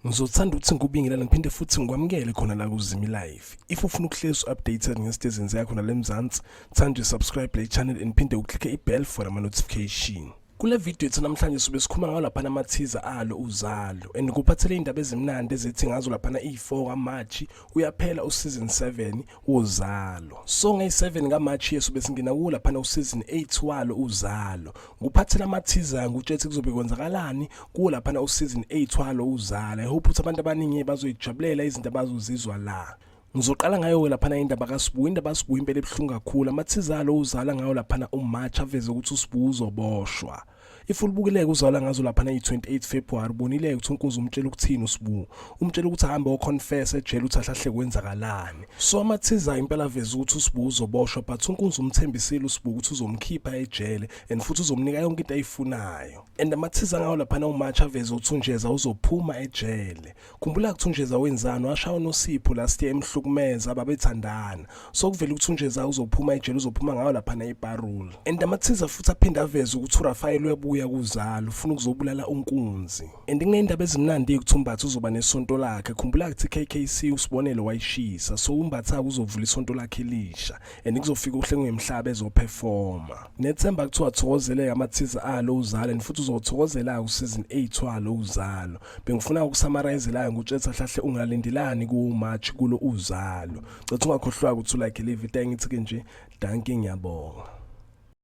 Ngizothanda ukuthi ngikubingelele ngiphinde futhi ngikwamukele khona la kuZimi Live. If ufuna ukuhlezi updated ngezinto ezenzeka khona la eMzansi, thanda usubscribe le channel and phinde uclicke i-bell for ama notification. Kule video yethu namhlanje sobe sikhuluma ngawo laphana amathiza alo uzalo and kuphathele indaba ezimnandi ezithi ngazo laphana i-4 kaMarch uyaphela useason 7 wozalo. So ngeyi-7 kaMarch yesu besingena kuwo laphana useason 8 walo uzalo. Nguphathela amathiza ngutshela kuzobe kwenzakalani kuwo laphana useason 8 walo uzalo. I hope ukuthi abantu abaningi bazoyijabulela izinto abazozizwa la. Ngizoqala ngayo-ke laphana indaba kaSibu. Indaba kaSibu impela ebuhlungu kakhulu. Amathiza alo uzala ngayo laphana uMarch aveze ukuthi uSibu uzoboshwa. If ulibukileke uzala ngazo laphana i-28 February ubonileke ukuthi uNkunzi umtshela ukuthini uSibu. Umtshela ukuthi ahambe oconfess ejele ukuthi ahlahle kwenzakalani. So amathiza impela aveze ukuthi uSibu uzoboshwa but uNkunzi umthembisile uSibu ukuthi uzomkhipha ejele and futhi uzomnika yonke into ayifunayo. And amathiza ngawo laphana uMarch aveze ukuthi uNjeza uzophuma ejele. Khumbula ukuthi uNjeza wenzani washaya uNosipho last year emhlukumeza babethandana. So kuvela ukuthi uNjeza uzophuma ejele uzophuma ngayo laphana iparole. And amathiza futhi aphinde aveze ukuthi uRafael uyabuya kuzalo ufuna ukuzobulala uNkunzi. And kunendaba ezimnandi ukuthi uMbatha uzoba nesonto lakhe. Khumbula ukuthi KKC usibonelo wayishisa. So uMbatha uzovula isonto lakhe elisha and kuzofika uHlengiwe Mhlaba ezoperforma. Nethemba kuthiwa thokozeleke amathiza alo uzalo and futhi uzothokozela ku season 8 walo uzalo. Bengifuna ukusummarize la ngutshela hlahle ungalindelani ku March kulo uzalo. Cela ungakhohlwa ukuthi ulike le video ngithi ke nje dankie ngiyabonga.